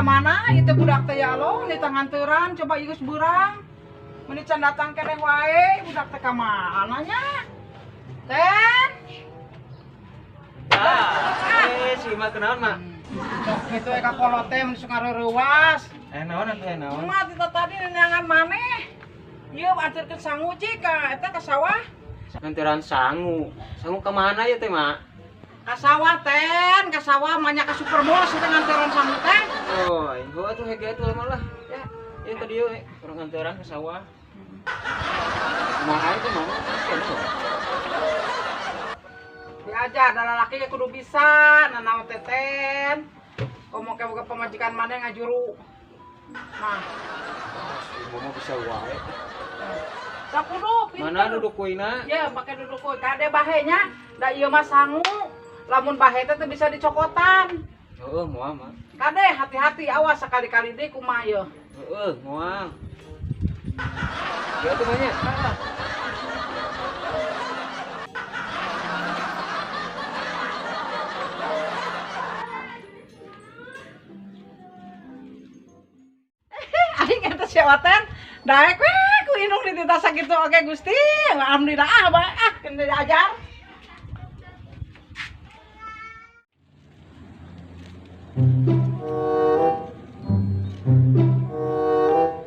Mana itu budak teh ya Allah, di tanganteran coba ieu geus beurang. Meuni can datang keneh wae, budak teh ka mana nya? Ten. Ah, si Mak kunaon, Mak? Sok kitu ka kolot teh mun suka reuwas. Naon atuh naon? Mak teh tadi neangan maneh. Ieu anterkeun sangu cik ka eta ka sawah. Nganteran sangu. Sangu ka mana ya teh, Mak? Ka sawah ten, ka sawah manya ka Supermall teh nganteran sangu teh. Oh, heuh atuh hege atuh mah lah. Ya, ieu tadi we urang nganteran ka sawah. Kumaha itu, Mak? Diajar da lalaki ge kudu bisa nanaon teh ten. Komo ke boga pamajikan maneh ngajuru. Nah, mama bisa wae. Da kudu pinter. Mana duduk kuina? Ya, make duduk kuy. Kade bahenya, da ieu mah sangu. Lamun bahe teh teu bisa dicokotan. Heeh, moal mah. Kade hati-hati awas sakali-kali deui kumaha ieu. Heeh, moal. Ya tuh banyak. Heeh. Aing eta sia ten, daek we ku indung dititah sakitu oge Gusti. Alhamdulillah ah bae ah keun diajar.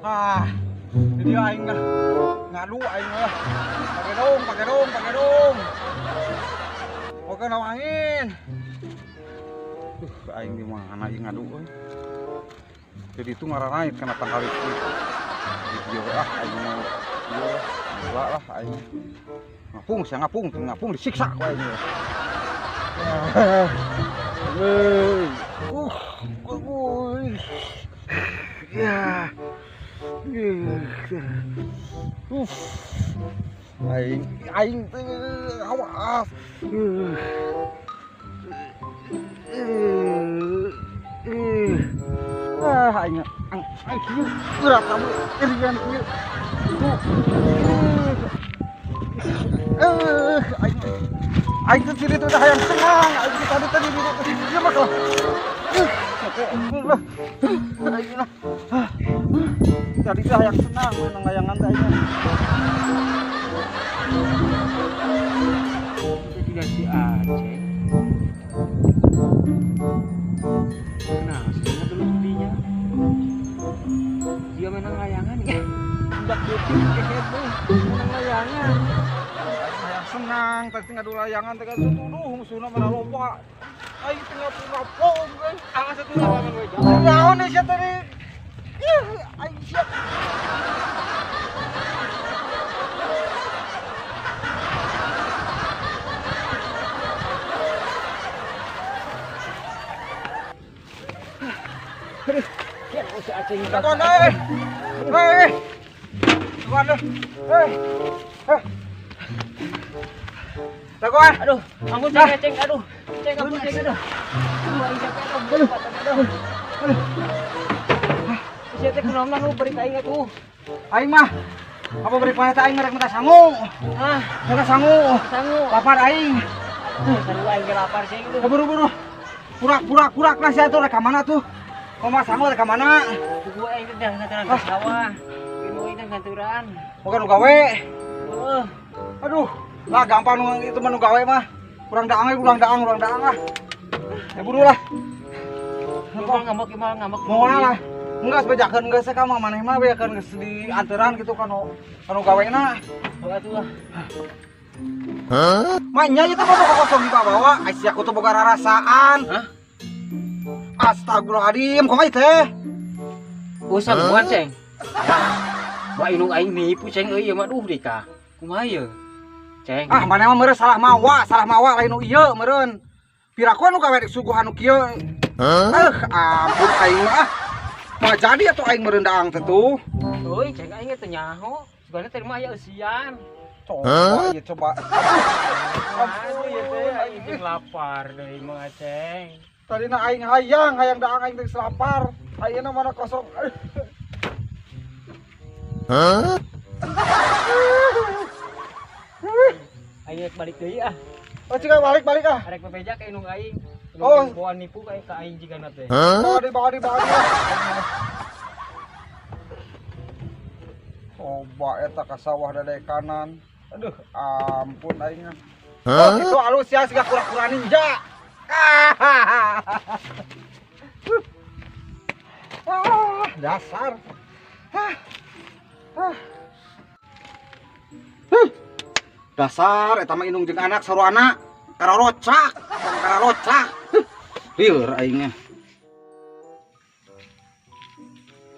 Ah, jadi aing lah ngadu aing lah. Pake dong, pake dong, pake dong. Oke nawangin. Aing di mana aing ngadu euy. Jadi itu ngararait kana tangkal itu. Di dieu ah aing mah ieu lah, lah aing. Ngapung sia ngapung, ngapung disiksa ku aing. Ya. Aing aing teh awas. Ah, aing aing kieu gerak kamu irian kieu. Aing aing teh ciri teh hayang senang, aing tadi tadi ieu mah lah. Aing lah. Tadi teh hayang senang menang layangan teh aing. Itu juga si Aceh. Nah, sebenarnya dulu belinya. Dia menang layangan ya. Budak putih kehet tuh, menang layangan. Hayang senang, tadi ngadu layangan teh tuduh musuhna mana loba. Aing teh ngapung euy. Awas atuh lawangan we. Naon sia tadi? Ih, aing siap. Lakuan eh. Eh. Lakuan eh. Eh. Lakuan. Aduh, ampun ceng, ceng, aduh. Ceng, ampun ceng, aduh. Aduh, aing capek aduh. Aduh. Aduh. Sia teh kunaon mah nu beri ka aing atuh. Aing mah apa beri paneta aing merek minta sangu. Ah, minta sangu. Sangu. Lapar aing. Aduh, sarua aing ge lapar ceng. Buru-buru. Kurak-kurak kurak lah sia tuh rek ka mana tuh? Mama sangu rek ka mana? Kudu aing teh nganteran ka sawah. Inu aing teh nganturan. Bukan nu gawe. Heeh. Aduh, lah gampang nu itu mah nu gawe mah. Kurang daang, kurang daang, kurang daang lah. Ya buru lah. Mau ngambek mah ngambek. Moal lah. Enggak sebejakeun geus ka mah maneh mah bejakeun geus di anteran gitu kanu kanu gawena. Heuh atuh lah. Hah? Manya ieu teh mah kosong dibawa. Ai sia kutu boga rarasaan. Hah? Astagfirullahaladzim, kok ieu teh? Usah buan ceng. Wah indung aing nipu ceng euy ieu mah duh deui ka. Kumaha ieu? Ceng. Ah, maneh mah meureun salah mawa lain nu ieu meureun. Piraku anu gawe suguhan nu kieu. Hah? Ampun aing mah ah. Mah jadi atuh aing meureun daang teh tuh. Euy, ceng aing teh nyaho. Sebenarnya teh mah aya eusian. Coba ieu coba. Aduh ieu teh aing teh lapar deui mah ceng. Tadina aing hayang, hayang daang aing teh lapar. Ayeuna mana kosong. Hah? Aing balik deui ah. Oh, cika balik-balik ah. Arek bebeja ka indung aing. Oh, bukan nipu kayak ka aing jigana teh. Bawa di. Coba eta ka sawah dadae kanan. Aduh, ampun aing. Oh, itu alus ya siga kura-kura ninja. Ah, dasar. Dasar eta mah indung jeung anak saruana kararocak, kararocak. Lieur aing nya.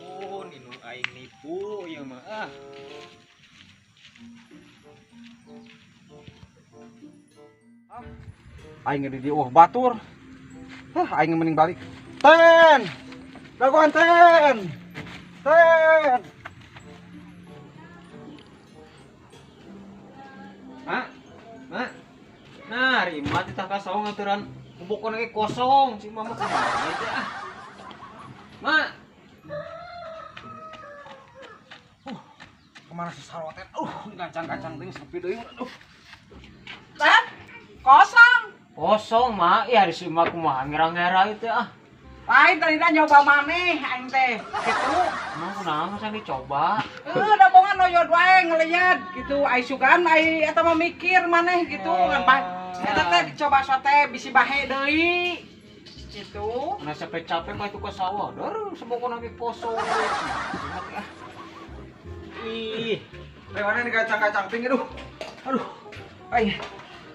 Oh, indung aing nipu ieu mah ah. Aing di dieuh batur. Hah, aing mending balik. Ten. Dagoan ten. Ten. Mak. Mak. Nah, rima teh ka sawah ngaturan bobokon ge kosong si mama kumaha teh ah. Mak. Kemana si sarwa teh? Gancang-gancang teh sepi deui. Aduh. Ten, kosong. Kosong, Mak. Ya hari si mak kumaha ngerang-ngera itu ah. Lain tadi dah nyoba maneh aing teh gitu. Emang kunaon masa dicoba? Da bongan noyod wae ngeleyad gitu. Ai sugan ai eta mah mikir maneh gitu ngan bae. Eta teh dicoba sote bisi bahe deui. Gitu. Nah capek-capek mah itu ke sawah. Dar sebokona ge kosong. Ih, Lewana digancang-gancang ting aduh. Aduh. Aing.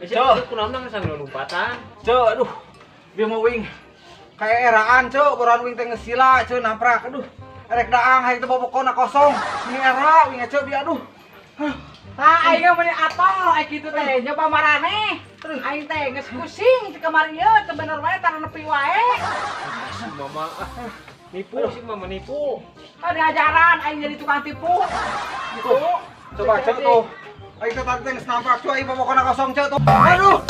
Cok, kunaon nang sambil lompatan. Cek, aduh. Bieu mah wing. Kayak eraan, cek, boran wing teh ngesila, cek naprak. Aduh. Erek daang hayang teh bobokona kosong. Ini era wing cek bieu aduh. Tah aing mah meuni atoh ai kitu teh nyoba maraneh. Aing teh geus pusing teh kamari ieu teu bener wae tara nepi wae. Si mama ah. Nipu si mama nipu. Ah diajaran aing jadi tukang tipu. Gitu. Coba cek tuh. Aing teh tadi teh geus naprak, cek aing bobokona kosong cek tuh. Aduh.